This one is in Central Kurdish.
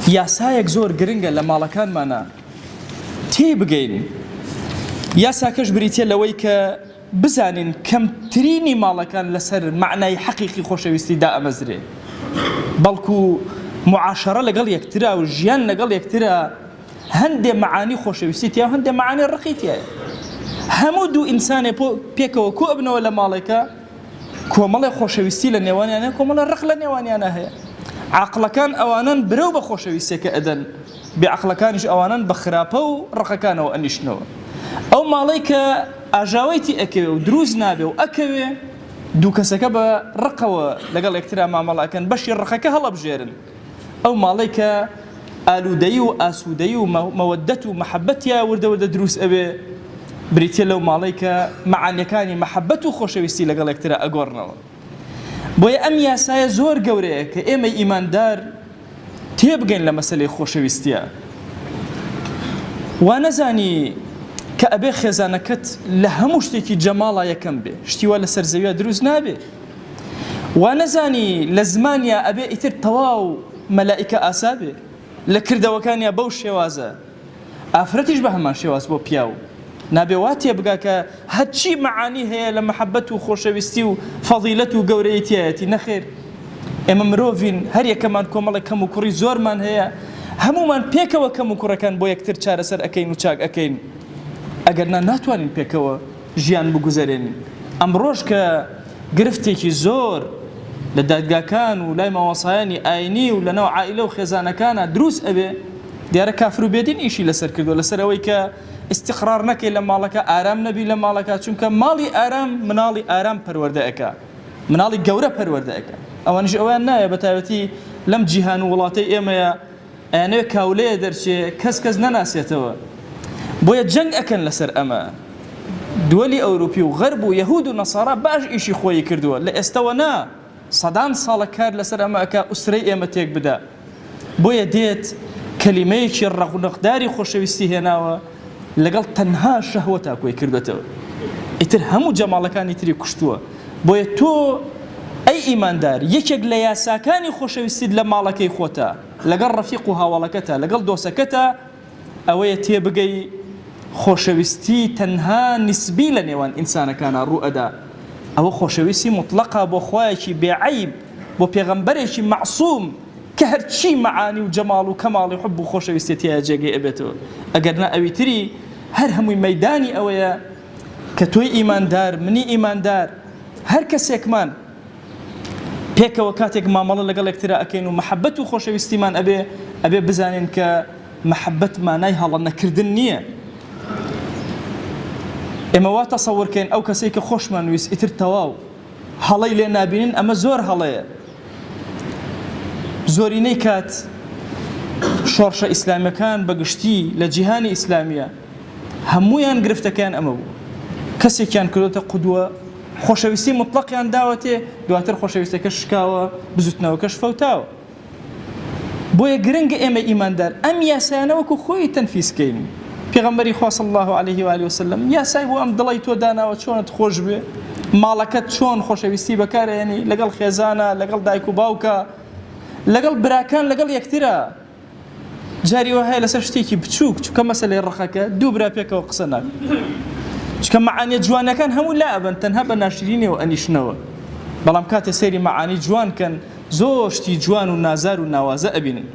یاسایەک زۆر گرنگە لە ماڵەکانمانا تێی بگەین، یاساکەش بریتیە لەوەی کە بزانین کەمترینی ماڵەکان لەسەر مەعنای حەقیقی خۆشەویستی دائەمەزرێ، بەڵکو معاشەڕە لەگەڵ یەکترا و ژیان لەگەڵ یەکترا هەندێ مەعانی خۆشەویستی تیا و هەندێ مەعانی ڕقی تیایە. هەموو دوو ئینسانێ پێکەوە کۆ ئەبنەوە لە ماڵێکا، کۆمەڵێ خۆشەویستی لە نێوانیان هەیە، کۆمەڵێ ڕق لە نێوانیانا هەیە. عاقڵەکان ئەوانەن برەو بە خۆشەویستیەکە ئەدەن، بێ عەقڵەکانیش ئەوانەن بە خراپە و ڕقەکانەوە ئەنیشنەوە. ئەو ماڵەی کە ئاژاوەی تی ئەکەوێ و دروست نابێ و ئەکەوێ، دوو کەسەکە بە ڕقەوە لەگەڵ یەکترا مامەڵە ئەکەن، بەشی ڕقەکە هەڵئەبژێرن. ئەو ماڵەی کە ئالوودەیی و ئاسوودەیی و مەوەدەت و مەحەبەت تیا وردە وردە دروست ئەبێ، بریتیە لەو ماڵەی کە مەعانیەکانی مەحەبەت و خۆشەویستی لەگەڵ یەکترا ئەگۆڕنەوە. بۆیە ئەم یاسایە زۆر گەورەیە کە ئێمەی ئیماندار تێبگەین لە مەسەلەی خۆشەویستیە. وا نەزانی کە ئەبێ خێزانەکەت لە هەموو شتێکی جەماڵا یەکەم بێ، شتی وا لەسەر زەویا دروست نابێ. وا نەزانی لە زمانیا ئەبێ ئیتر تەواو مەلائیکە ئاسا بێ، لە کردەوەکانیا بەو شێوازە. ئافرەتیش بە هەمان شێواز بۆ پیاو نابێ وا تێبگا کە هەرچی مەعانی هەیە لە مەحەبەت و خۆشەویستی و فەزیلەت و گەورەیی تیایەتی، نەخێر ئێمە مرۆڤین هەر یەکەمان کۆمەڵێک کەم و کوڕی زۆرمان هەیە هەموومان پێکەوە کەم و کوڕەکان بۆ یەکتر چارەسەر ئەکەین و چاک ئەکەین ئەگەرنا ناتوانین پێکەوە ژیان بگوزەرێنین. ئەمڕۆش کە گرفتێکی زۆر لە دادگاکان و لای مامۆستایانی ئاینی و لەناو عائیلە و خێزانەکانا دروست ئەبێ، دیارە کافر و بێدین ئیشی لەسەر کردووە لەسەر ئەوەی کە ئیستیقرار نەکەی لە ماڵەکە، ئارام نەبی لە ماڵەکە، چونکە ماڵی ئارام مناڵی ئارام پەروەردە ئەکا، مناڵی گەورە پەروەردە ئەکا. ئەوانیش ئەوەیان ناوێ بەتایبەتی لەم جیهان و وڵاتەی ئێمەیە ئەیانەوێ کاولەیە دەرچێ کەس کەس نەناسێتەوە بۆیە جەنگ ئەکەن لەسەر ئەمە دوەلی ئەوروپی و غەرب و یەهود و نەسارا باش ئیشی خۆیی کردووە لە ئێستەوە نا سەدان ساڵە کار لەسەر ئەمە ئەکا ئوسرەی ئێمە تێک بدا بۆیە دێت کەلیمەیەکی ڕەغنەقداری خۆشەویستی هێناوە لەگەڵ تەنها شەهوەتا کۆی کردوێتەوە ئیتر هەموو جەماڵەکانی تری کوشتووە بۆیە تۆ ئەی ئیماندار یەکێک لە یاساکانی خۆشەویستیت لە ماڵەکەی خۆتا لەگەڵ ڕەفیق و هاوەڵەکەتا لەگەڵ دۆسەکەتا ئەوەیە تێبگەی خۆشەویستی تەنها نیسبی لە نێوان ئینسانەکانا ڕوو ئەدا ئەوە خۆشەویستی موتڵەقە بۆ خوایەکی بێ عەیب بۆ پێغەمبەرێکی مەعسوم کە هەرچی مەعانی و جەماڵ و کەماڵی حوب و خۆشەویستیە تیایا جێگەی ئەبێتەوە ئەگەرنا ئەوی تری هەر هەمووی مەیدانی ئەوەیە کە تۆی ئیماندار منی ئیماندار هەر کەسێکمان پێکەوە کاتێک مامەڵە لەگەڵ یەکترا ئەکەین و مەحەبەت و خۆشەویستیمان ئەبێ ئەبێ بزانین کە مەحەبەت مانای هەڵە نەکردن نییە ئێمە وا تەسەورکەین ئەو کەسەی کە خۆشمان ویست ئیتر تەواو هەڵەی لێ نابینین ئەمە زۆر هەڵەیە زۆرینەی کات شۆڕشە ئیسلامیەکان بەگشتی لە جیهانی ئیسلامیە هەموویان گرفتەکەیان ئەمە بوو کەسێکیان کردۆتە قودوە خۆشەویستی مطلقیان داوەتێ دواتر خۆشەویستەکە شکاوە بزوتنەوەکەش فەوتاوە بۆیە گرنگە ئێمە ئیماندار ئەم یاسایانە وەکو خۆی تەنفیز کەین پێغەمبەری خوا صلی الله علیه و آله وسلم یاسای بۆ ئەم دڵی تۆ داناوە چۆنت خۆش بێ ماڵەکەت چۆن خۆشەویستی بەکارێنی لەگەڵ خێزانە لەگەڵ دایک و باوکە لەگەڵ براکان لەگەڵ یەکترە جاری وا هەیە لەسەر شتێکی بچووک چونکە مەسەلەی ڕقەکە دوو برا پێکەوە قسە ناکەن چونکە مەعانیە جوانەکان هەموو لا ئەبەن تەنها بە ناشرینیەوە ئەنیشنەوە بەڵام کاتێ سەیری مەعانی جوان کەن زۆر شتی جوان و نازار و ناوازە ئەبینن.